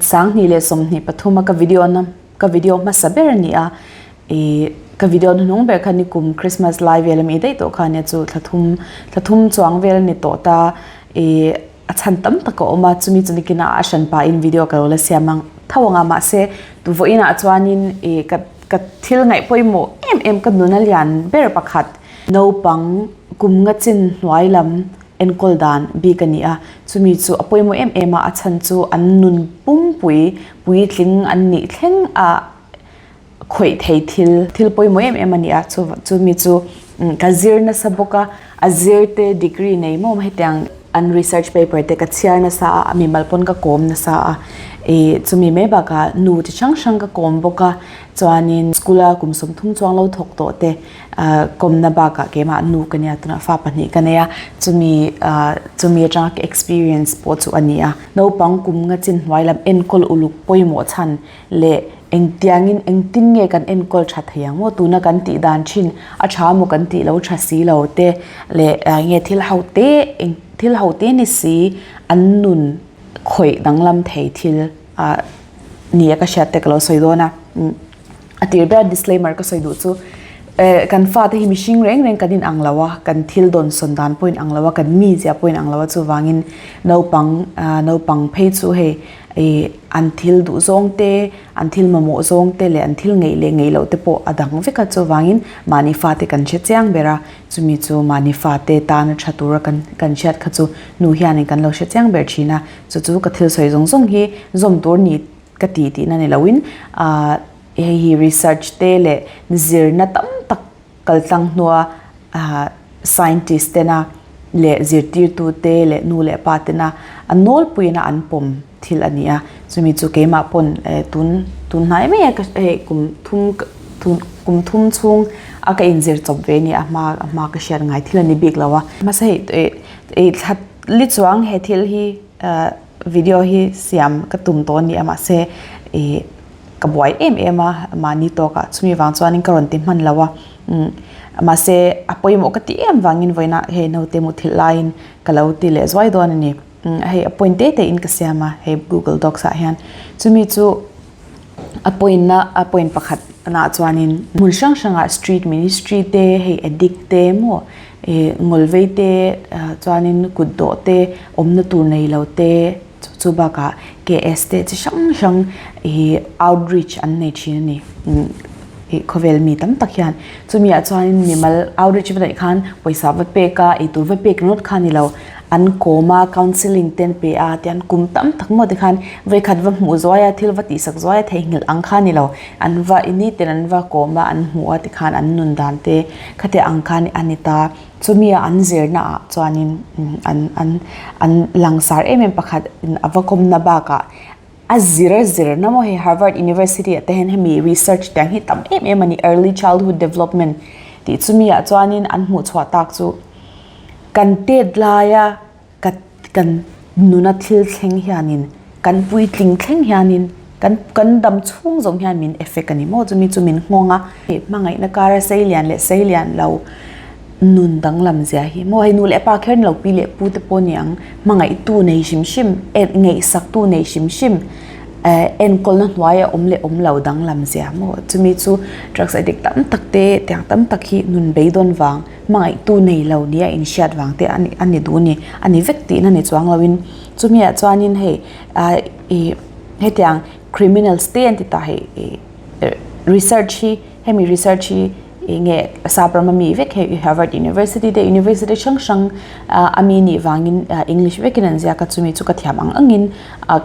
2023 a ka video na ka video hmasa ber a ni a, ih ka video hnuhnung ber kha nikum Christmas lai vel ami daih tawh kha ania chu thla thum thla thum chuang vel a ni tawh ta ih a chhan tam tak a awm a chumi chu nikinah a hran pahin video ka lo la siam ang tho ang a mahse vawiinah chuanin ih ka ka thil ngaih pawimawh em em ka nuna lian ber pakhat naupang kum nga chin hnuai lam enkawl dan bik a ni a, chumi chu a pawimawh em em a, a chhan chu an nun pumpui puitling an nih thleng a khawih thei thil thil pawimawh em em a ni a, chu chumi chu ka zir nasa bawk a, a zir te degree nei maw hetiang an research paper te ka chhiar nasa a, a mimal pawn ka kawm nasa a, ih chumi mai bakah nu chi hrang hrang ka kawm bawk a, chuanin school a kum 30 chuang lo thawk tawh te Kawmna bakah keimah nu ka nia tunah fa pahnih ka nei a, chumi chumi atanga ka experience pawh chu a ni a. Naupang kum nga chin hnuai lam enkawl uluk pawimawh chhan leh engtiangin engtin nge kan enkawl tha thei ang maw tuna kan tih dan thin a tha maw kan tih lo tha si lo te leh nge thil ho te eng thil ho te ni si an nun khawih danglam thei thil nia ka hriat te ka lo sawi dawn a. A tir ber disclaimer ka sawi duh chu kan fate hi mihring reng reng kan inang lo a, kan thil dawn sawn dan pawh inang lo a, kan mizia pawh inang lo a chuvangin naupang naupang phei chu hei ih an thil duh zawng te, an thil mamawh zawng te leh an thil ngeih leh ngeih loh te pawh a dang vek a chuvangin mahni fate kan hre chiang ber a, chumi chu mahni fate tana tha tura kan kan hriat kha chu nu hianin kan lo hre chiang ber thin a, chu chu ka thil sawi zawng zawng hi zawm tur ni. Ka ti tihna ni loin ahh hei hi research te leh zirna tam tak kal tlang hnua ahh scientist tena leh zirtirtu te leh nu leh pa tena a nawlpuiin a an pawm thil a ni a, chumi chu keimah pawn eh tun tun hnai mai a ka hei kum thum kum thum chhung a ka inzir chawp ve a ni a hma a hma ka hriat ngai thil a ni bik lo a, mahse hei eh eh thla li chuang he thil hi ahh. Video hi siam ka tum tawh a ni a mahse ih ka buai em em a mahni tawkah chumi vang chuanin ka rawn ti hman lo a umm mahse a pawimawh ka ti em vangin vawiinah hei naute muthilh laiin ka lo ti leh zuai dawn a ni umm hei a point te te in ka siam a hei google docs ah hian chumi chu a point na a point pakhat nah chuanin hmun hrang hrangah street ministry te hei addict te maw Ih ngawlvei te chuanin kut dawh te awmna tur nei lo te chu chu bakah KS te chi hrang hrang ih outreach an nei thin a ni ih khawvel mi tam tak hian chumi ah chuanin mimal outreach va neih khan pawisa va pek a eitur va pek ringawt kha a ni lo an kawm a counselling te an pe a tian kum tam tak maw tikhan vawikhat va hmuh zuai a thil va tihsak zuai a theihnghilh ang kha a ni lo an va nitin an va kawm a an hmuh a tikhan an nun dan te Khatiang ang khan a ni ta. Chumia an zirna ah chuanin an an an langsar em em pakhat a va kawmna bakah a zir a zirna maw hei Harvard University ah te hian hemi research tiang hi tam em em a ni early childhood development tih chumi ah chuanin an hmuh chhuah tak chu kan tet laia Ka kan nuna thil thleng hianin kan puitling thleng hianin kan kan dam chhung zawng hian min effect a ni maw chumi chu min nghawng a. Hmangaihna kara sei lian leh sei lian lo nun danglam zia hi maw hei nu leh pa kher ni lo pi leh pu te pawh ni ang hmangaihtu nei hrim hrim ngaihsaktu nei hrim hrim enkawlna hnuaia awm leh awm lo danglam zia maw chumi chu drugs addict tam tak te tiang tam tak hi nun beidawn vang Hmangaihtu nei lo nia inhriat vang te a ni duh ni, a ni vek tihna ni chuang loin chumiah chuanin hei ih hetiang criminals te an ti ta hei ih research hi hemi research hi eng nge sap rama mi vek hei Harvard University te University hrang hrang a mi nih vangin English vekin an ziak a chumi chu ka thiam ang angin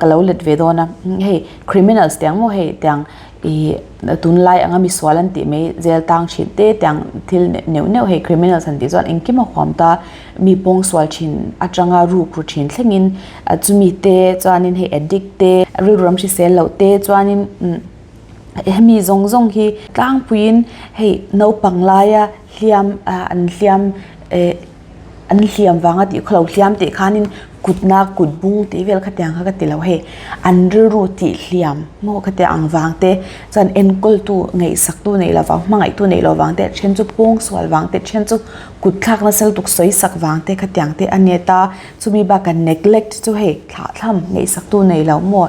ka lo let ve dawn a hei criminals te ang maw hei tiang Ih tunlai anga misual an tih mai zel tang thin te tiang thil neuh neuh hei criminals han tih chuan engkim a huam ta mi pawngsual thin atanga ruk ru thin thlengin chumi te chuanin hei addict te rilru ram hrisel loh te chuanin hemi zawng zawng hi tlangpuiin hei naupang laia hliam an hliam eh an hliam vanga tih khawlo hliam tih khanin. Kutna kut bung tih vel khatiang kha ka ti lo hei an rilru tih hliam maw khatiang ang vang te chuan enkawltu ngaihsaktu neih lo vang hmangaihtu neih lo vang te then chu pawngsual vang te then chu kut thlak nasa lutuk sawi sak vang te khatiang te a ni ta chumi bakah neglect chu hei thlah thlam ngaihsaktu neih lo maw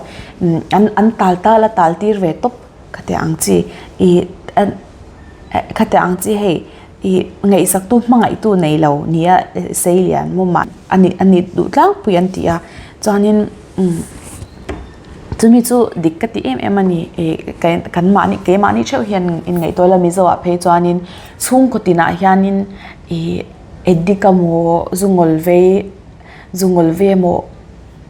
an an tal tal a tal tir ve tawp khatiang ang chi ih khatiang ang chi hei. Ih ngaihsaktu hmangaihtu nei lo nia Seilian mawmah a ni a ni duh tlangpui an ti a chuanin umm chumi chu dik ka ti em em a ni ih kan mahni keimahni theuh hian inngaihtuah ila Mizo ah phei chuanin chhungkaw tinah hianin ih addict emaw zu ngawl vei zu ngawl ve emaw.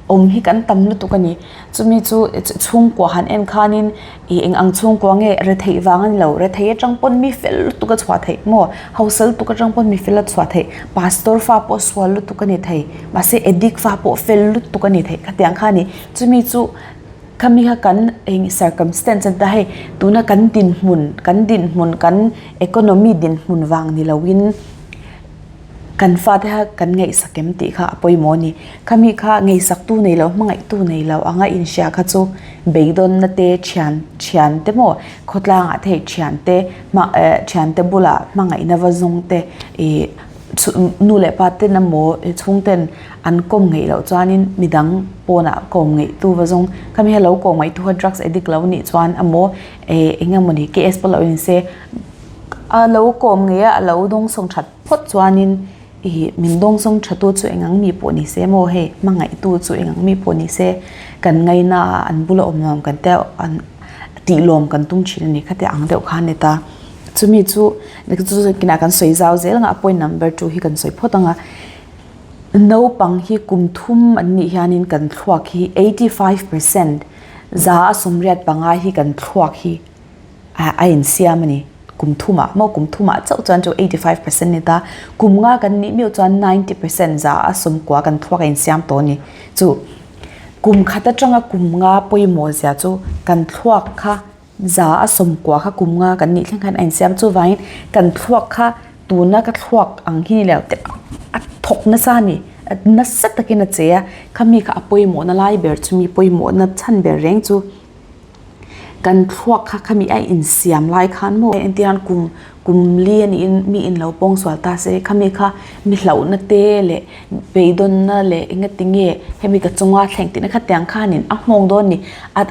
awm hi kan tam lutuk a ni chumi chu chhungkua han en khanin ih eng ang chhungkua nge retheih vang a ni lo rethei atang pawn mi fel lutuk a chhuah theih maw hausa lutuk atang pawn mi fel a chhuah theih pastor fa pawh sual lutuk a ni thei mahse addict fa pawh fel lutuk a ni thei khatiang kha a ni chumi chu khami kha kan eng circumstance an ta hei tuna kan dinhmun kan dinhmun kan economy dinhmun vang ni loin. Kan fate kha kan ngaihsak em tih kha a pawimawh a ni. Khami kha ngaihsaktu nei lo, hmangaihtu nei lo anga inhria kha chu beidawnna te, thian thian te maw khawtlangah te hei thian te hma eh thian te bulah hmangaihna va zawng te ih nu leh pa ten emaw chhungten an kawm ngeih loh chuanin midang pawnah kawm ngeihtu va zawng. Khami kha lo kawm ngeihtu kha drugs addict lo nih chuan emaw eh eng emawni KS pawh lo inse a lo kawm ngei a a lo dawngsawng that phawt chuanin ih min dawngsawng tha tu chu eng ang mi pawh ni se maw hei hmangaih tu chu eng ang mi pawh ni se kan ngaina a an bula awm nuam kan tia an tih lawm kan tum thin a ni khatiang ang deuh khan a ni ta chumi chu kinah kan sawi zau zel ang a point number two hi kan sawi phawt ang a naupang hi kum thum an nih hianin kan thluak hi 85 percent za a 85 hi kan thluak hi. a insiam a ni. Kum thumah maw kum thumah chauh chuan chu 85% ni ta. Kum nga kan nih meuh chuan 90% za a sawmkua kan thluak a insiam tawh a ni. Chu kum khat atanga kum nga pawimawh zia chu kan thluak kha za a sawmkua kha kum nga kan nih thleng khan a insiam. Chuvangin kan thluak kha tuna ka thluak ang hi ni lo te a thawk nasa a ni. Nasa takin a che a, khami kha a pawimawhna lai ber chu mi pawimawhna chhan ber reng chu. Kan thluak kha khami a insiam lai khan maw engtiang kum kum li a niin mi in lo pawng sual ta se khami kha mi hlauhna te leh beidawnna leh engati nge hemi ka chunga thleng tihna khatiang khanin a nghawng dawn a ni a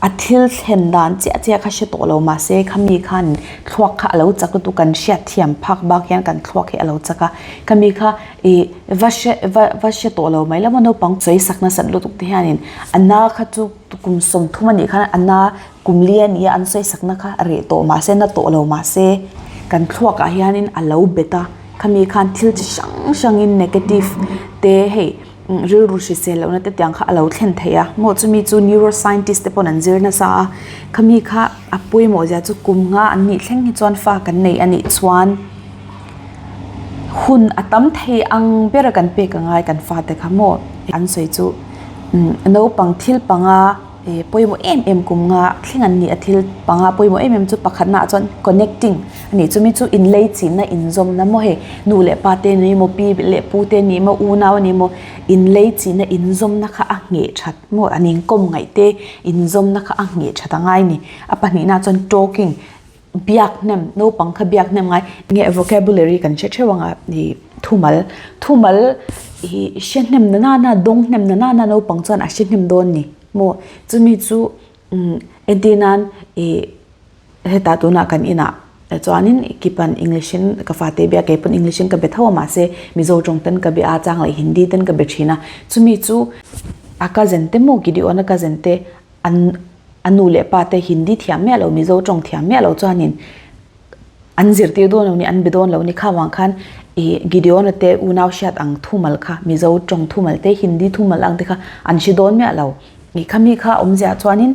a thil thlen dan chiah chiah kha hre tawh lo mahse khami khan thluak kha a lo chak lutuk kan hriat thiam phak bak hian kan thluak hi a lo chak a khami kha ih va hre va va hre tawh lo mai lama naupang sawi sak nasat lutuk te hianin a na kha chu. Kum 30 a nih khan a na kum li a nia an sawi sakna kha a reh tawh mahse na tawh lo mahse kan thluakah hianin a lo bet a khami khan thil chi hrang hrangin negative te hei rilru hrisel lohna te tiang kha a lo thlen thei a maw chumi chu neuroscientist te pawn an zir nasa a khami kha a pawimawh zia chu kum nga an nih thleng hi chuan fa kan nei a nih chuan hun a tam thei ang ber a kan pek angai kan fate kha maw an sawi chu. Naupang thil panga eh pawimawh em em kum nga thleng an ni a thil panga pawimawh em em chu pakhatna ah chuan connecting a ni chumi chu inlei chinna inzawmna maw hei nu leh pa te ni emaw pi leh pu te ni emaw unau a ni emaw inlei chinna inzawmna kha a ngheh that maw an inkawm ngaih te inzawmna kha a ngheh that a ngai a ni a pahnihna ah chuan talking. Biak hnem, naupang kha biak hnem ngai. Nge vocabulary kan hre theuh anga ih thumal, thumal ih hre hnem na nana dawng hnem na nana naupang chuan a hre hnem dawn ni maw chumi chu umm entir nan ih hetah tunah kan inah chuanin kipan English in ka fate biak kei pawn English in ka be tho a mahse Mizo tawng ten ka be a chang leh Hindi ten ka be thin a chumi chu a cousin te maw Gideon a cousin te an a nu leh pa te Hindi thiam miah lo Mizo tawng thiam miah lo chuanin an zirtir dawn lo ni an be dawn lo ni kha vang khan ih Gideon-a te unau hriat ang thumal kha Mizo tawng thumal te Hindi thumal ang te kha an hre dawn miah lo ih khami kha awmzia chuanin.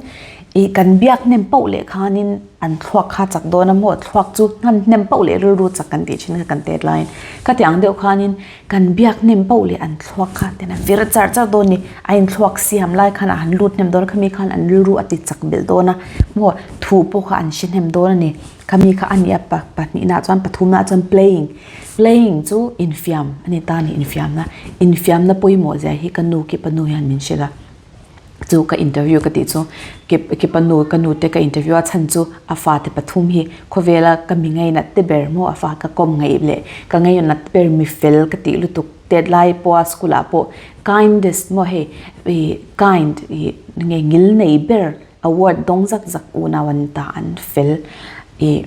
Ih kan biak hnem pauh leh khanin an thluak kha chak dawn a maw, thluak chu hman hnem pauh leh rilru chak kan tih thin kha kan tet laiin khatiang deuh khanin kan biak hnem pauh leh an thluak kha ten a vir char char dawn a ni. A inthluak siam lai khan a han lut hnem dawn a, khami khan an rilru a ti chak belh dawn a maw, thu pawh kha an hre hnem dawn a ni. Khami kha a ni a pa pahnihna chuan pathumna chuan playing, playing chu infiam a ni ta a ni infiamna, infiamna pawimawh zia hi ka nu ki pa nu hian min hrilh a. Chu ka interview ka tih chu ki pa nu ka nu te ka interview a chhan chu a fate pathum hi khawvela ka mi ngainat te ber maw a fa ka kawm ngaih leh ka ngainat ber mi fel ka tih lutuk tet lai pawha school ah pawh kindest maw hei ih kind ih nge ngil nei ber award dawng zak zak unau an ta an fel ih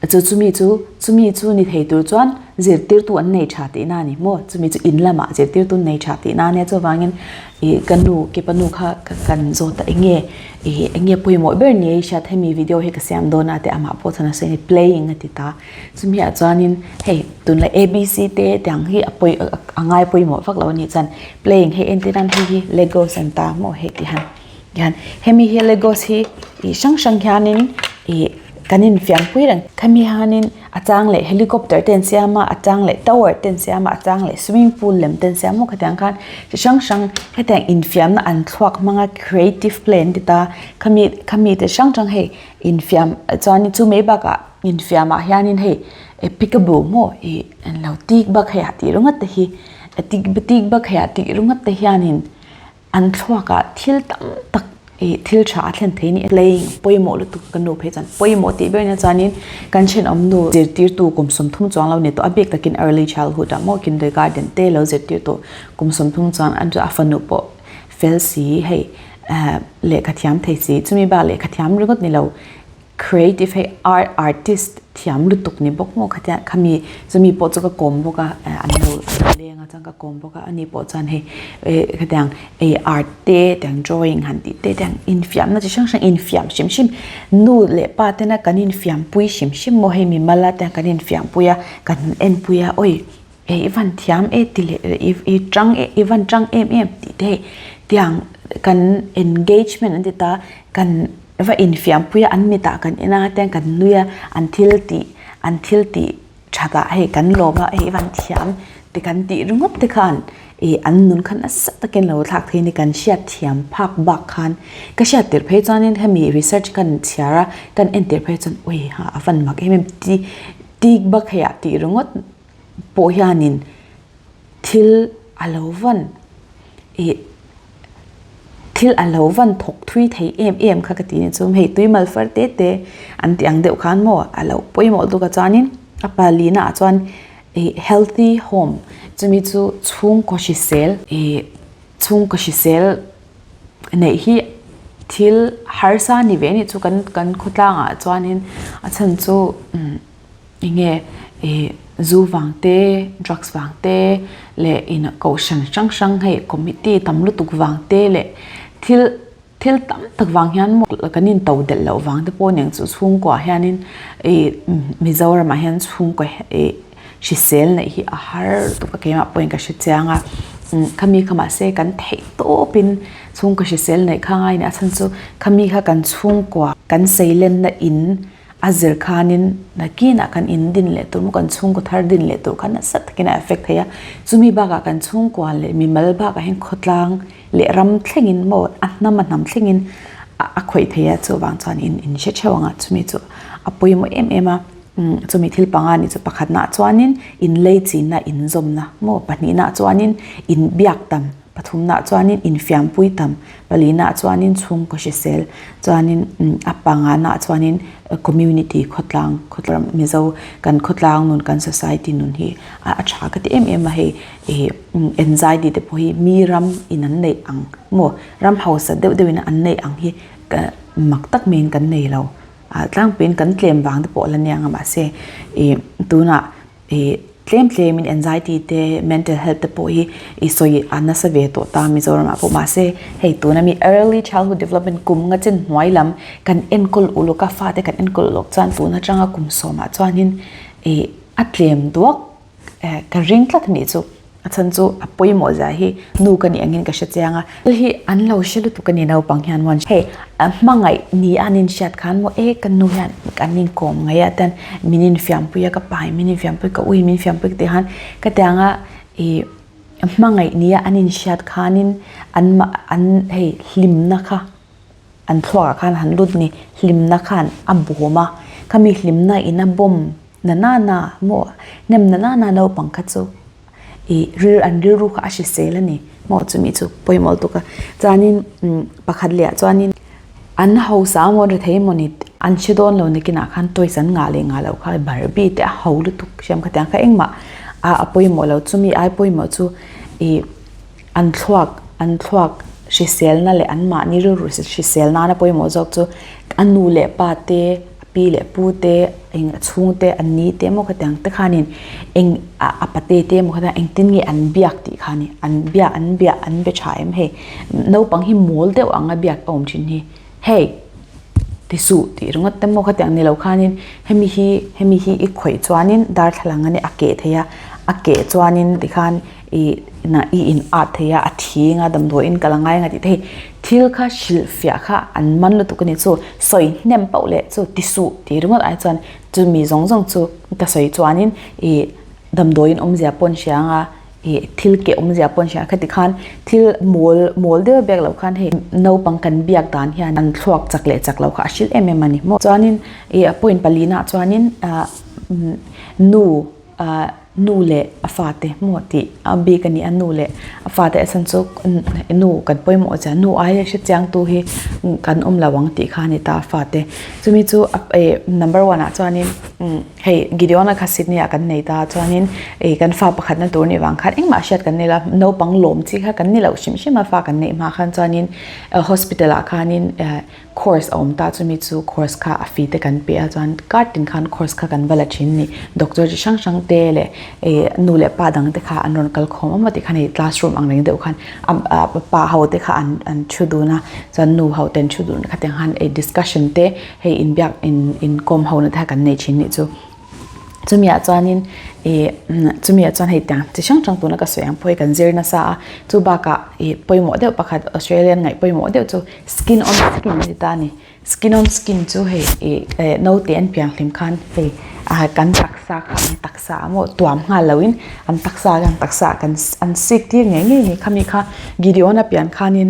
Chu chumi chu, chumi chu ni thei tur chuan zirtirtu an nei tha tihna a ni maw? Chumi chu in lamah zirtirtu an nei tha tihna a nia. Chuvangin ih ka nu, kepa nu kha ka kan zawt a enge ih enge pawimawh ber ni a i hriat hemi video hi ka siam dawn a tih amah pawh chuan a sawi a ni playing a ti ta. Chumi ah chuanin hei tunlai ABC te tiang hi a pawi a ngai pawimawh vak lo a nih chuan playing hei entir nan hei hi Legos an ta maw hei ti han. Hian hemi hi Legos hi ih hrang hrang hianin ih kan infiam pui reng. Khami hianin a chang leh helicopter te an siam a, a chang leh tower te an siam a, a chang leh swimming pool lem te an siam maw khatiang khan chi hrang hrang hetiang infiamna an thluak hmanga creative play an ti ta. Khami khami te hrang hrang hei infiam chuan chu mai bakah infiamah hianin hei peekaboo maw ih an lo tik bak hei ah tih ringawt te hi tik tik bak hei ah tih ringawt te hianin. An thluakah thil tam tak ih thil tha a thlen thei a ni. Playing pawimawh lutuk ka nu phei chuan pawimawh tih ber nia chuanin kan thenawm nu zirtirtu kum 30 chuang lo ni tawh a bik takin early childhood ah maw kindergarten te lo zirtirtu kum 30 chuan an a fanu pawh fel si hei eh lehkha thiam thei si chumi bak lehkha thiam ringawt ni lo Creative hei art artist thiam lutuk ni bawk maw khatia khami chumi pawh chu ka kawm bawk a an lo an lo leng a chuan ka kawm bawk a ani pawh chuan hei eh khatiang ei art te tiang drawing han tih te tiang infiamna chi hrang hrang infiam hrim hrim nu leh pa tena kan infiam pui hrim hrim maw hei mimal a tiang kan infiam pui a kan enpui a awi Hei i van thiam e ti leh i i tang e i van tang em em tih te hei tiang kan engagement an ti ta kan va infiam pui a an mitah kan en a tiang kan nui a an thil tih an thil tih that ah hei kan lawm a hei i van thiam ti kan tih ringawt te khan ih an nun kha nasa takin lo thlak phei ni kan hriat thiam phak bak khan ka hriat tirh phei chuanin hemi research kan chhiar a kan en tirh phei chuan ui ha a van mak em em ti tik bak hei ah tih ringawt. pawh hianin thil a lo van ih thil a lo van thawk thui thei em em kha ka ti ni chu hei tui mal far te te an tih ang deuh khan maw a lo pawimawh lutuk a chuanin a palina ah chuan ih healthy home chumi chu chhungkaw hrisel ih chhungkaw hrisel neih hi thil harsa ni ve anih chu kan kan khawtlangah chuanin a chhan chu umm. Enge ih zu vang te, drugs vang te leh in kohhran hrang hrang hei committee tam lutuk vang te leh thil thil tam tak vang hian maw kan in to delh loh vang te pawh aniang chu chhungkua hianin ih Mizoramah hian chhungkaw ih hrisel neih hi a har lutuk a keimah pawhin ka hre chiang a khami kha mahse kan theih tawpin chhungkaw hrisel neih kha ngai a ni a chhan chu khami kha kan chhungkua kan seilenna in. A zir khanin nakinah kan in din leh tur maw kan chhungkaw thar din leh tur kha nasa takin a affect thei a, chumi bakah kan chhungkua leh mimal bakah hian khawtlang leh ram thlengin maw a hnam a hnam thlengin a khawih thei a, chuvang chuan in in hre theuh ang a, chumi chu a pawimawh em em a, chumi thil panga nih chu pakhatnaah chuanin inlei chinna inzawmna maw pahnihnaah chuanin inbiak tam. Pathumnaah chuanin infiampui tam, palinaah chuanin chhungkaw hrisel, chuanin a panganaah chuanin community khawtlang, khawtlang Mizo kan khawtlang nun kan society nun hi a tha ka ti em em a hei ih anxiety te pawh hi mi ram in an neih ang maw ram hausa deuh deuh in an neih ang hi mak tak maiin kan nei lo a tlangpuiin kan tlem vang te pawh la nia ang a mahse ih tunah. Ih tlem tlemin anxiety te mental health te pawh hi i sawi a nasa ve tawh ta Mizoramah pawh mahse hei tuna mi early childhood development kum nga chin hnuai lam kan enkawl uluk a fate kan enkawl uluk chuan tun atanga kum sawmah chuanin ih a tlem duak eh ka ring tlat a nih chu. A chhan chu a pawimawh zia hi nu ka nih angin ka hre chiang a. Thil hi an lo hre lutuk a ni naupang hian maw hei hmangaih ni a an inhriat khan maw e ka nu hian kan inkawm ngaih a ten min infiampui a ka pa in min infiampui ka u in min infiampui ka tih khan ka tiang a ih hmangaih ni a an inhriat khanin an mah an hei hlimna kha an thluakah khan han lut ni hlimna khan a bawm a khami hlimna in a bawm na na na maw hnem na na na naupang kha chu ih ril an rilru kha a hrisel a ni maw chumi chu pawimawh lutuk a chuanin umm pakhat leh ah chuanin an hausa emaw an rethei emaw ni an hre dawn lo nakinah khan toys an ngah leh ngah loh kha barbie te a ho lutuk hriam kha tiang kha engmah a a pawimawh lo chumi ai pawimawh chu ih An thluak, an thluak hriselna leh anmahni rilru hrisel nana pawimawh zawk chu a nu leh pa te, a pi leh pu te, eng a chhung te, an ni te emaw khatiang te khanin eng a pate te emaw khatiang engtin nge an biak tih kha a ni. An biak, an biak, an be tha em hei. Naupang hi mawl deuh anga biak a awm thin hi. Hei! Ti suh tih ringawt te maw khatiang ni lo khanin hemi hi hemi hi i khawih chuanin darthlalang a nia a keh thei a, a keh chuanin tikhan ih na i in at thei a, a thing a damdawiin kal a ngai ang a tih te hei thil kha hrilhfiah kha an man lutuk a ni chu sawi hnem pauh leh chu ti suh tih ringawt ai chuan chumi zawng zawng chu ka sawi chuanin ih damdawiin awmzia pawh an hria ang a. Ih thil keh awmzia pawh an hria khati khan thil mawl mawl deuh bek loh khan hei naupang kan biak dan hian an thluak chak leh chak loh kha a hrilh em em a ni maw. Chuanin ih a point palina chuanin ah nu ah nu leh a fate maw tih a bik a ni a nu leh a fate a chhan chu nu kan pawimawh zia nu aia hre chiang tu hi kan awm lo ang tih kha a ni ta a fate chumi chu ih number one ah chuanin. Hei Gideon-a kha Sydney ah kan nei ta chuanin ih kan fa pakhatna tur nih vang khan engmah hriat kan nei lo a, naupang lawm chi kha kan ni loh hrim hrim a fa kan neih hma khan chuanin hospital ah khanin course a awm ta chumi chu course kha a fee te kan pe a chuan kar tin khan course kha kan va la thin a ni. Doctor chi hrang hrang te leh ih nu leh pa dang te kha an rawn kal khawm a maw tikhan hei classroom ang reng deuh khan a pa ho te kha an an thu dun a chuan nu ho te an thu dun a khatiang khan discussion te Hei inbiak in inkawm ho na te kha kan nei thin nih chu. Chumiah chuanin ih chumiah chuan hei tiang chi hrang hrang tuna ka sawi ang pawh hi kan zir nasa a, chu bakah ih pawimawh deuh pakhat Australian ngaih pawimawh deuh chu skin on skin a ni ta a ni. Skin on skin chu hei ih naute an piang hlim khan hei ah kan taksa kha an taksa a maw tuam nghal loin an taksa kan taksa kan an sik tir ngei ngei a ni. Khami kha Gideon a pian khanin.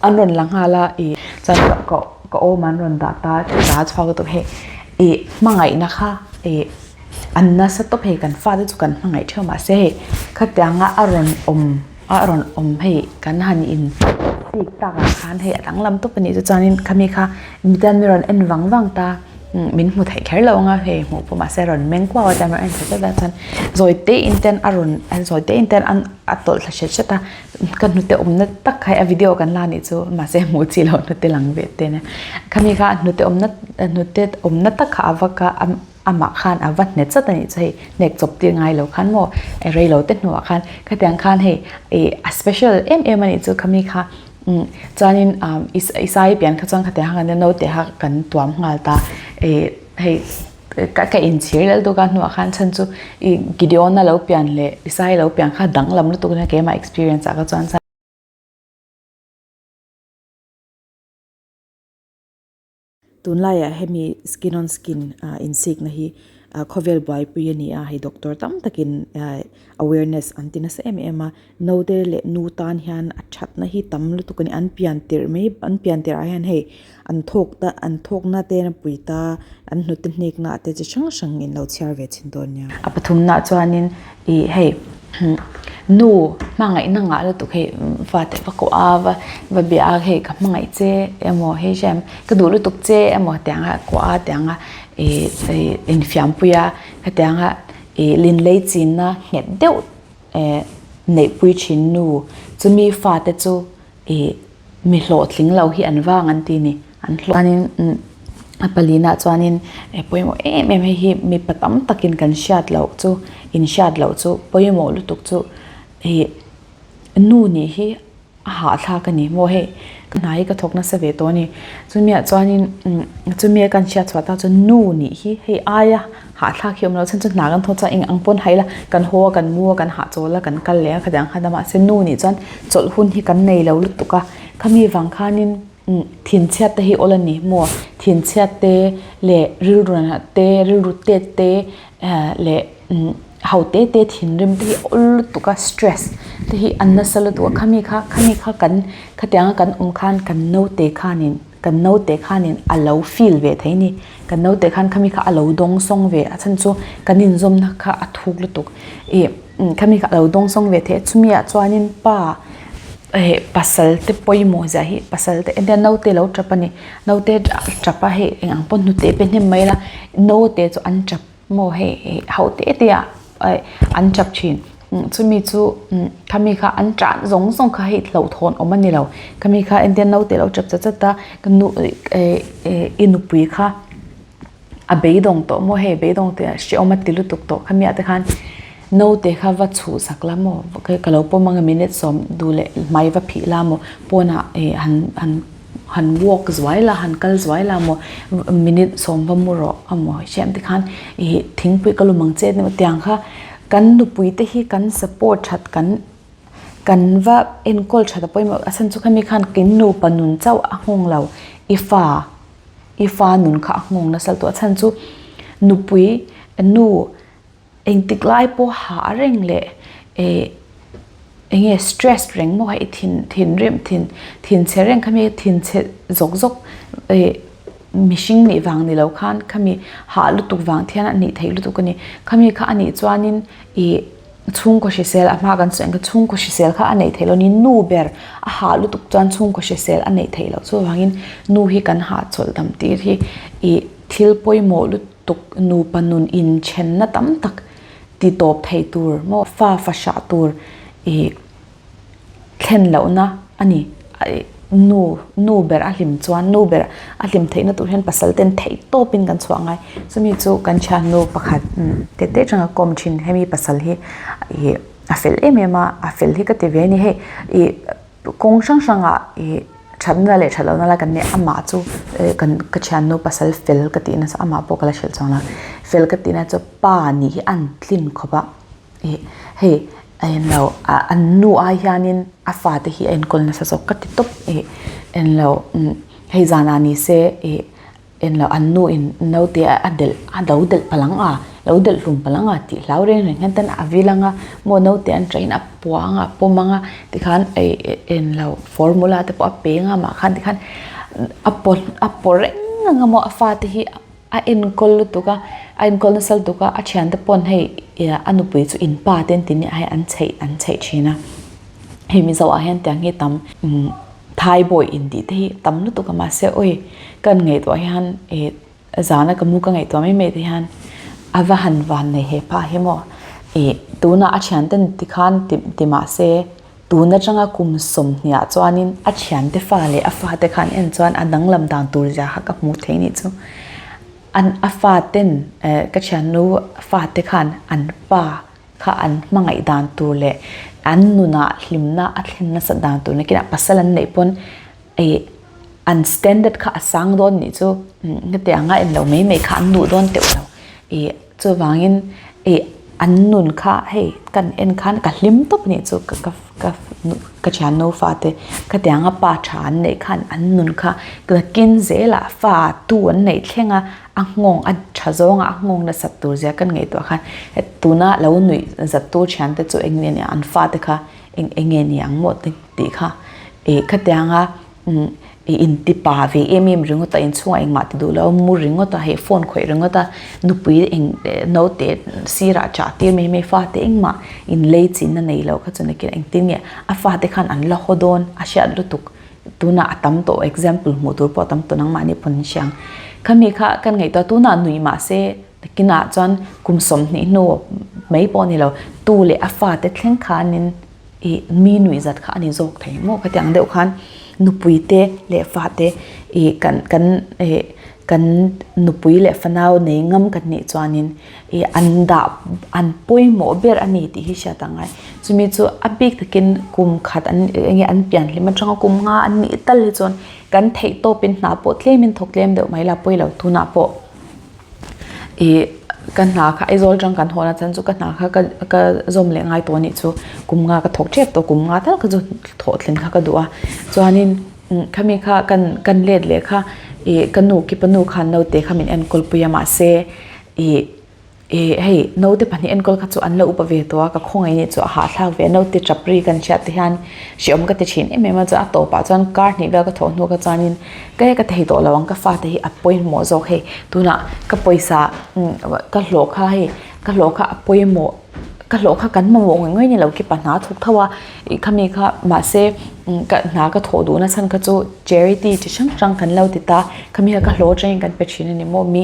An rawn la nghal a ih chuan ka ka awm an rawn dah ta ta chhuak lutuk hei ih hmangaihna kha ih an nasa tawp hei kan fate chu kan hmangaih theuh mahse hei khatianga a rawn awm a rawn awm hei kan han in chik tak ah khan hei a danglam tawp a nih chu chuanin khami kha mitan mi rawn en vang vang ta min hmu theih kher lo ang a hei hmuh pawh mahse a rawn meng kuau a chuan a rawn en thla zet a chuan zawi te in ten a rawn zawi te in ten an a tawlh thla hret hret a. Ka hnute awmna tak kha a video kan la nih chu mahse hmuh chi loh hnute lang ve te nia khami kha hnute awmna hnute awmna tak kha a va ka amah khan a va hnet zat a nih chu hei hnek chawp tir ngai lo khan maw rei lo te hnuah khan khatiang khan hei ih a special em em a nih chu khami kha chuanin Isai pian kha chuan khatiang khan naute kha kan tuam nghal ta ih hei. Ka ka inchhir lel dawk a hnuah khan chhan chu i Gideon-a lo pian leh Isai lo pian kha danglam lutuk nia keimah experience ah ka chuan chuan. Tunlaiah hemi skin on skin insikna hi khawvel buaipui a ni a, hei doctor tam takin awareness an ti nasa em em a. Naute leh nu tan hian a thatna hi tam lutuk a ni. An pian tirh mai an pian tirh ah hian hei an thawk ta an thawkna te a pui ta an hnute hnekna te chi hrang hrang in lo chhiar ve chhin dawn nia. A pathumna chuanin ih hei nu hmangaihna ngah lutuk hei fate va kawh a va va bia a hei ka hmangaih che emaw hei hriam ka duh lutuk che emaw tianga kawh a tianga ih ih infiampui a hetianga ih linlei chinna nghet deuh. Eh neihpui thin nu chumi fate chu ih mi hlawhtling lo hi an vang an ti ni an hlawh chuanin a palina chuanin eh pawimawh em em hei hi mipa tam takin kan hriat loh chu in hriat loh chu pawimawh lutuk chu ih nu nih hi a hahthlak a ni maw hei. Ka hna hi ka thawk nasa ve tawh a ni. Chumiah chuanin chumi a kan hriat chhuah tak chu nu nih hi hei aia hahthlak hi awm lo chhan chu hna kan thawk chuan eng ang pawn haih ila kan haw a kan mu a kan hahchawl a kan kal leh a khatiang khan a mahse nu nih chuan chawlh hun hi kan nei lo lutuk a khami vang khanin thinchhiat te hi awl a ni maw thinchhiat te leh rilru te rilru tet te leh ho te te thinrim te hi awl lutuk a stress te hi an nasa lutuk a khami kha khami kha kan khatianga kan awm khan kan naute khanin kan naute khanin a lo feel ve thei a ni kan naute khan khami kha a lo dawngsawng ve a chhan chu kan inzawmna kha a thuk lutuk ih khami kha a lo dawngsawng ve thei a chumi ah chuanin pa eh pasal te pawimawh zia hi pasal te engtia naute lo tap a ni naute tap a hei eng ang pawh hnute pe hnem mai ila naute chu an tap. Maw hei hei hauh te te ah an tap thin chumi chu khami kha an tan zawng zawng kha hei hlauhthawn awm a ni lo khami kha engtin naute lo tap chat chat a ka nu i nupui kha a beidawng tawh maw hei beidawng tih ah hrehawm a ti lutuk tawh khami ah te khan naute kha va chhuhsak la maw ka lo pawm ang a minute sawm duh leh hmai va phih la maw pawnah han han. Han walk zuai la, han kal zuai la maw, minute sawm va mu rawh a maw hriam te khan ih thingpui ka lum ang che emaw tiang kha kan nupui te hi kan support that kan kan va enkawl that a pawimawh a chhan chu khami khan kin nupa nun chauh a nghawng lo i fa i fa nun kha a nghawng nasal tawh a chhan chu nupui nu Engtik lai pawh hah reng leh eh enge stress reng maw hei thin thinrim thin thinchhe reng khami thinchhe zawk zawk eh mihring nih vang ni lo khan khami hah lutuk vang te hian a nih theih lutuk a ni. Khami kha a nih chuanin ih chhungkaw hrisel a hma kan sawi ang kha chhungkaw hrisel kha a neih theih loh a ni. Nu ber a hah lutuk chuan chhungkaw hrisel a neih theih loh chuvangin nu hi kan hahchawlh dam tir hi ih thil pawimawh lutuk. tuk nupa nun inthenna tam tak ti tawp thei tur maw fa fahrah tur ih thlen lohna a ni. Nu nu ber a hlim chuan nu ber a hlim theihna tur hian pasal ten theih tawpin kan chhuah ngai. Chumi chu kan thiannu pakhat te te atanga kawm thin hemi pasal hi ih a fel em em a, a fel hi ka ti ve a ni hei ih. Kawng hrang hrangah ih thatna leh that lohna lai kan nei amah chu kan ka thiannu pasal fel ka tih nasa amah pawh ka la hrilh chuang lo fel ka tih na chu pa nih hi an tlin khawp a ih hei a englo ah an nu ai hianin a fate hi a enkawl nasa zawk ka ti tawp ih englo hei zanah ni se ih. Englo an nu in naute a delh a lo delh palh ang a, lo delh hlum palh ang a tih hlau reng reng hian ten a vil ang a, maw naute an train a pua ang a, a pawm ang a tikhan englo formula te pawh a pe ang a mah khan tikhan a paw a paw reng ang a maw a fate hi a enkawl lutuk a, a enkawl nasa lutuk a, a thiante pawn hei a nupui chu in pa te an ti nia hei an chheih an chheih thin a, hei Mizo ah hian tiang hi tam. Thaibawi intih te hi tam lutuk a mahse awi kan ngaihtuah hian ih zana ka mu ka ngaihtuah mai mai te hian a va han van nei he pa hi maw ih tunah a thian ten tikhan ti ti mahse tun atanga kum sawmhniah chuanin a thiante fa leh a fate khan en chuan a danglam dan tur zia kha ka hmuh thei nih chu an a faten eh ka thiannu fate khan an pa kha an hmangaih dan tur leh an nunah hlimna a thlen nasat dan tur nakinah pasal an neih pawn ih an standard kha a sang dawn nih chu hetianga en lo mai mai kha an duh dawn teuh lo ih chuvangin ih an nun kha hei kan en khan ka hlim tawp nih chu ka ka ka ka thiannu fate khatianga pa tha an neih khan an nun kha nakin zelah fa tu an neih thleng a. A nghawng a tha zawnga a nghawng nasat tur zia kan ngaihtuah khan tuna lo nuih zat tu thian te chu eng nge ni an fate kha eng eng nge ni ang maw tih kha ih khatianga ih inti pa ve em em ringawt a inchhungah engmah ti duh lo mu ringawt a hei phone khawih ringawt a nupui eng naute sirah chah tir mai mai fate engmah inlei chinna nei lo kha chu nakin engtin nge a fate khan an la haw dawn a hriat lutuk. Tunah a tam tawh example hmuh tur pawh a tam tawh nangmahni pawn an hria ang. Khami kha kan ngaihtuah tunah nui mah se nakinah chuan kum 20 hnu mai pawh a ni lo tu leh a fate thleng khanin ih mi nuih zat kha a ni zawk thei maw khatiang deuh khan nupui te leh fate ih kan kan ih. kan nupui leh fanau nei ngam kan nih chuanin ih an dah an pawimawh ber a ni tih hi hriat a ngai. Chumi chu a bik takin kum khat an eng nge an pian hlim atanga kum nga an nih tal hi chuan kan theih tawpin hna pawh tlemin thawk tlem deuh mai la pawi lo tunah pawh ih ka hna kha Aizawl atang kan haw na chhan chu ka hna kha ka ka zawm leh ngai tawh a nih chu kum nga ka thawk tep tawh kum nga tal kha chu thawh thlen kha ka duh a chuanin khami kha kan kan let leh kha ih ka nu ki pa nu khan naute kha min enkawl pui a mahse ih Ih hei naute pahnih enkawl kha chu an la upa ve tawh a, ka khawngaih nih chu a hahthlak ve a, naute tap ri kan hriat te hian hreawm ka ti thin em em a, chuan a tawpah chuan kar hnih vel ka thawh hnu kha chuanin ka he ka thei tawh lo ang ka fate hi a pawimawh zawk hei tunah ka pawisa ka hlawh kha hei ka hlawh kha a pawimawh ka hlawh kha kan mamawh ngawih ngawih ni lo khi pa hna thawk tho a ih khami kha mahse ka hna ka thawh duhna chhan kha chu charity chi hrang hrang kan lo ti ta khami kha ka hlawh atangin kan pe thin a ni maw mi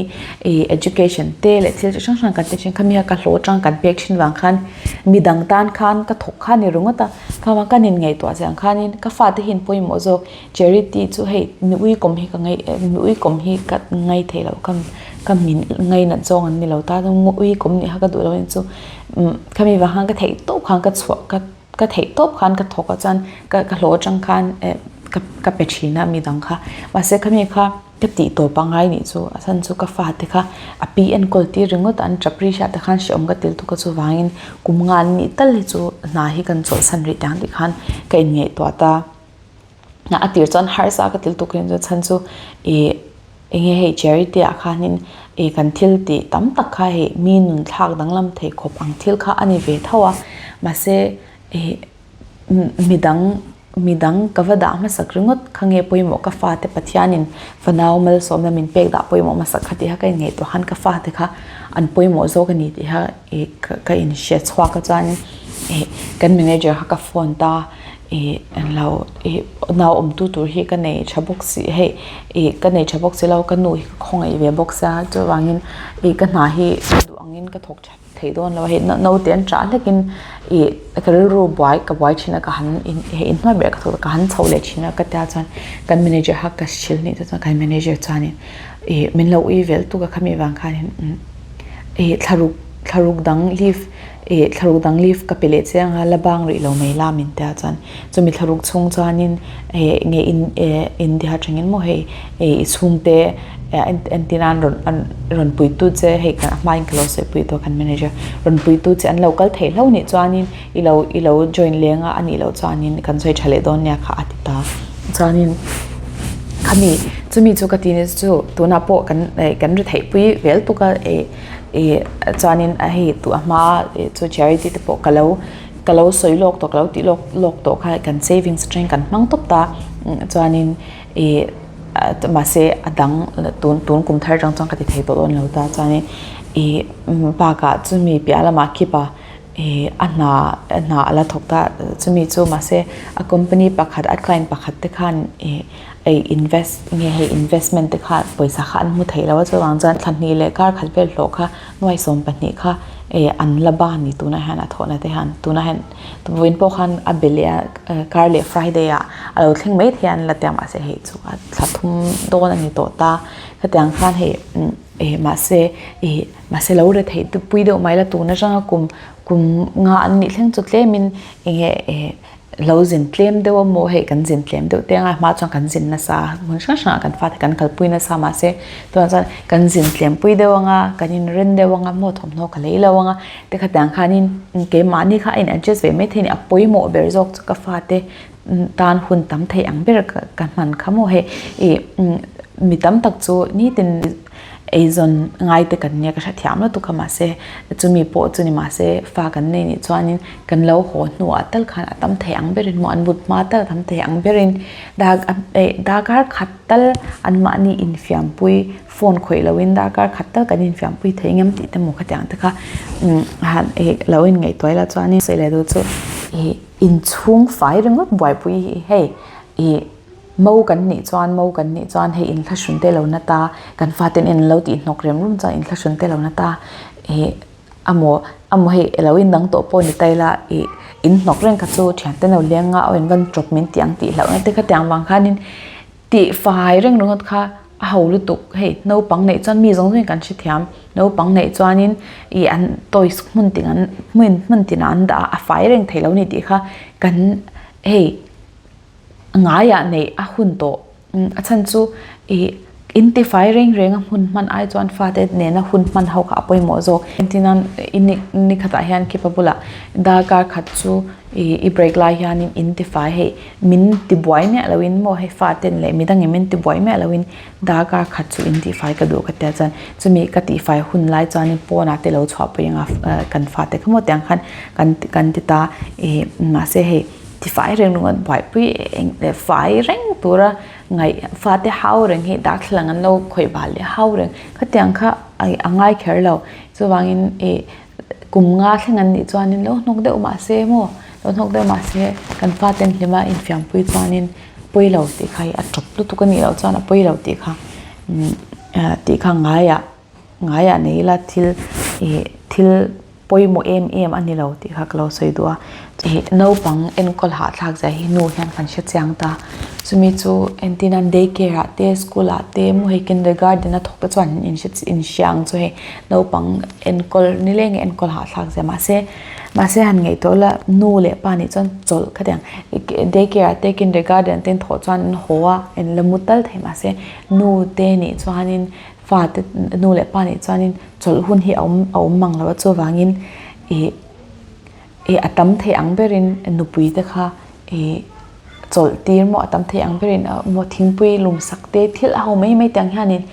ih education te leh thil chi hrang hrang kan ti thin khami kha ka hlawh atang kan pek thin vang khan midang tan khan ka thawk kha ni ringawt a khama ka nin ngaihtuah chiang khanin ka fate hi an pawimawh zawk charity chu hei mi uikawm hi ka ngaih mi uikawm hi ka ngai thei lo ka ka min ngainat zawng an ni lo ta chuan uikawm nih kha ka duh lo a ni chu khami vang khan ka theih tawp khan ka chhuah ka ka theih tawp khan ka thawk ah chuan ka ka hlawh atang khan eh ka ka pe thin a midang kha mahse khami kha ka tih tawp a ngai nih chu a chhan chu ka fate kha a pi enkawl tir ringawt an tap ri hriat te khan hrehawm ka til tuk a chuvangin kum nga an nih tal hi chu hna hi kan chawlhsan rih tang tih khan ka inngaihtuah ta. A tir chuan harsa ka til tuk in chu chhan chu ih eng nge hei charity ah khanin ih kan thil tih tam tak kha hei mi nun thlak danglam thei khawp ang thil kha a ni ve tho a mahse ih midang midang ka va dah hmasak ringawt kha nge pawimawh ka fate Pathianin fanau malsawmna min pek dah pawimawh hmasak kha tih kha ka inngaihtuah khan ka fate kha an pawimawh zawk a ni tih kha ih ka inhre chhuak a chuanin ih kan manager kha ka phone ta. Ih englo ih nau awmtu tur hi ka nei tha bawk si hei ih ka nei tha bawk si lo ka nu hi ka khawngaih ve bawk sia chuvangin ih ka hna hi duh angin ka thawk that thei dawn lo a hei naute an ṭah hlekin ih ka rilru buai ka buai thin a ka han in hei inhnuai ber ka thawk ka han chho leh thin a ka tia chuan kan manager kha ka hrilh nih te chuan kan manager chuanin ih min lo ui vel tuk a khami vang khanin ih thlaruk thlaruk dang leave Ih thlaruk dang leave ka pe leh che anga la bang rih lo mai la min tia chuan chumi thlaruk chhung chuanin eh nge in eh India atangin maw hei eh i chhungte eh entir nan rawn an rawn puitu che hei a hmain ka lo sawi pui tawh kan manager rawn puitu che an lo kal theih hlauh nih chuanin i lo i lo join leng a anih loh chuanin kan sawi tha leh dawn nia kha a ti ta chuanin khami chumi chu ka ti ni chu tunah pawh kan eh kan ri theih pui vel tuk a eh. Ih chuanin a hei tu a hma chu charity te pawh ka lo ka lo sawi lawk tawh ka lo tih lawk lawk tawh kha kan savings atangin kan hmang tawp ta chuanin ih mahse a dang tun tun kum thar atang chuan ka ti thei tawh dawn lo ta chuanin ih bakah chumi piah lamah khipa ih a hna a hna a la thawk ta chumi chu mahse a company pakhat a client pakhat te khan ih. Ei invest nge hei investment te kha pawisa kha an hmu thei lo a chuvang chuan thla hnih leh kar khat vel hlawh kha nuai 12 kha eh an la ban ni tunah hian a thawhna te hian tunah hian vawiin pawh khan a be leh a kar leh friday ah a lo thleng mai thei a an la tia mahse hei chu a thla thum dawn a ni tawh ta hetiang khan hei eh mahse ih mahse lo re theih pui deuh mai la tun atanga kum kum nga an nih thleng chu tlemin eng nge eh. Lo zin tlem deuh a maw hei kan zin tlem deuh te anga hma chuan kan zin nasa a hmun hrang hrangah kan fate kan kalpui nasa mahse tunah chuan kan zin tlem pui deuh anga kan inren deuh anga maw thawmhnaw ka lei lo anga te khatiang khanin keimahni kha a in adjust ve maithei a ni a pawimawh ber zawk chu ka fate tan hun tam thei ang ber ka hman kha maw hei ih mi tam tak chu nitin eizawn ngai te kan nia ka hrethiam lutuk a mahse chumi pawh chu ni mahse fa kan nei nih chuanin kan lo haw hnuah tal khan a tam thei ang berin maw an but hma tal a tam thei ang berin dak eh darkar khat tal anmahni infiampui phone khawih loin darkar khat tal kan infiampui thei ngem tih te maw khatiang te kha han eh lo inngaihtuah ila chuanin sawi leh duh chu ih inchhung fai ringawt buaipui hi hei ih. Mo kan nih chuan mo kan nih chuan hei inthlahrun te lo na ta, kan faten en lo tih hnawk rem rum chuan inthlahrun te lo na ta ih amaw amaw hei alo indang tawh pawh ni ta ila ih in hnawk reng kha chu thiante no leng nga aw in van tawp min tih ang tih hlauh na te khatiang vang khanin tih fai reng ringawt kha. A ho lutuk hei naupang neih chuan mi zawng zawngin kan hrethiam naupang neih chuanin ih an toys hmun tin an hmun hmun tinah an dah a a fai reng thei lo a ni tih kha kan hei ngaiah neih a hun tawh. A chhan chu ih in tifai reng reng a hmun hman ai chuan fate nena hun hman ho kha a pawimawh zawk. Engtin i ni khatah hian khipa bulah darkar khat chu ih i break lai hianin in tifai hei min tibuai miah loin maw hei faten leh midangin min tibuai miah loin darkar khat chu in tifai ka duh ka tia chuan chumi ka tifai hun lai chuanin pawnah te lo chhuahpui anga kan fate kha maw tiang khan kan kan ti ta ih mahse hei. Tifai reng ringawt buaipui eng leh fai reng tura ngaih fate hau reng hi darthlalang an lo khawih bal leh hau reng khatiang kha a ngai kher lo chuvangin ih kum nga thleng an nih chuanin lo hnawk deuh mah se maw lo hnawk deuh mah se kan faten hlima infiampui chuanin pawi lo tih kha hi a tawp lutuk a nih loh chuan a pawi lo tih kha tih kha ngaiah. Ngaiah nei ila thil ih thil pawimawh em em a ni lo tih kha ka lo sawi duh a. Ih naupang enkawl hahthlak zia hi nu hian kan hre chiang ta. Chumi chu entin an day care ah te school ah te maw hei kindergarten a thawk te chuan in hre in hria ang chu hei naupang enkawl nileng enkawl hahthlak zia mahse mahse han ngaihtuah ila nu leh pa nih chuan chawlh khatiang day care ah te kindergarten te an thawh chuan an haw a in la mu tal thei mahse nu te nih chuanin Fate nu leh pa nih chuanin chawlh hun hi a awm a awm mang lo a chuvangin ih ih a tam thei ang berin nupui te kha ih chawlh tir maw a tam thei ang berin maw thingpui lum sak te thil a ho mai mai te ang hianin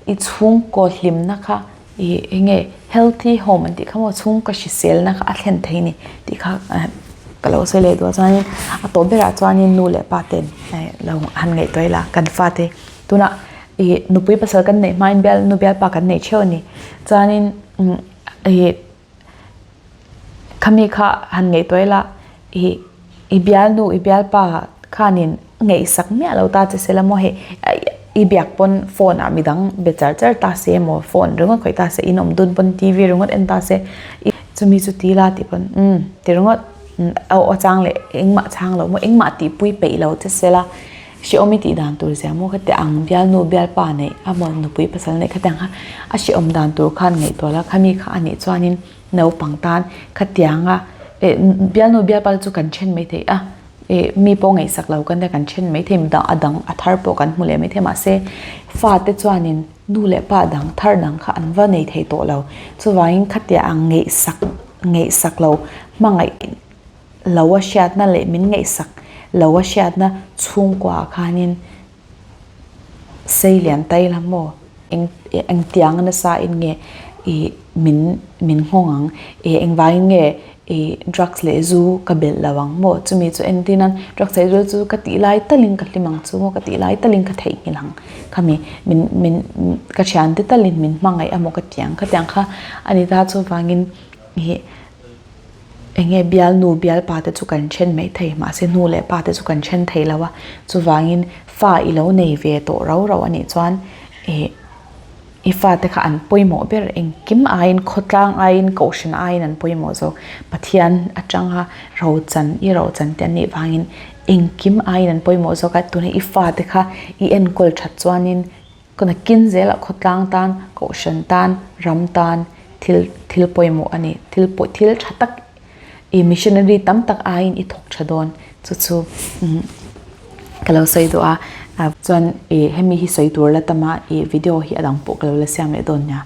i chhungkaw hlimna kha ih eng nge healthy home an tih kha maw chhungkaw hriselna kha a thlen thei a ni tih kha ka lo sawi leh duh a chuanin a tawp berah chuanin nu leh pa ten lo han ngaihtuah ila kan fate tunah. Ih nupui pasal kan neih hmain bial nu bialpa kan neih theuh a ni. Chuanin ih khami kha han ngaihtuah ila ih i bialnu i bialpa khanin ngaihsak miah lo ta che sela maw hei i biak pawn phone ah midang be char char ta se maw phone ringawt khawih ta se in awm dun pawn T V ringawt en ta se chumi chu ti la tih pawn umm ti ringawt aw chang leh engmah chang lo maw engmah tihpui peih lo che sela. Hrehawm i tih dan tur zia maw khati ang bialnu bialpa neih a maw nupui pasal neih khati ang kha a hrehawm dan tur khan ngaihtuah la khami kha a nih chuanin naupang tan khatianga eh bialnu bialpa te chu kan then mai thei a eh mi pawh ngaihsak lo kan nia kan then mai thei a dang a thar pawh kan hmu leh mai thei mahse fate chuanin nu leh pa dang thar dang kha an va nei thei tawh lo chuvangin khatia ang ngaihsak ngaihsak lo hmangaih. Lo a hriatna leh min ngaihsak lo a hriatna chhungkua ah khanin sei lian tai la maw? Eng engtiang nasa in nge ih min min nghawng ang? Ih engvangin nge ih drugs leh zu ka belh lo ang maw? Chumi chu entin a drugs leh zu chu ka tih lai talin ka hlim ang chu maw? Ka tih lai talin ka theihnghilh ang khami min min ka thiante talin min hmangaih a maw ka ti ang khatiang kha a ni ta chuvangin ih Enge bialnu bialpa te chu kan then mai thei mahse nu leh pa te chu kan then thei lo a, chuvangin fa i lo nei ve tawh rau rau a nih chuan ih i fate kha an pawimawh ber engkim aiin khawtlang aiin kohhran aiin an pawimawh zawk Pathian atanga rochan i rochan te an nih vangin engkim aiin an pawimawh zawk a tuna i fate kha i enkawl that chuanin Ka nakin zelah khawtlang tan, kohhran tan, ram tan thil thil pawimawh a ni. Thil pawh thil tha tak i missionary tam tak aiin i thawk tha dawn chu chu ka lo sawi duh a. Chuan i hemi hi sawi tur la tam a i video hi a dang pawh ka lo la siam leh dawn nia.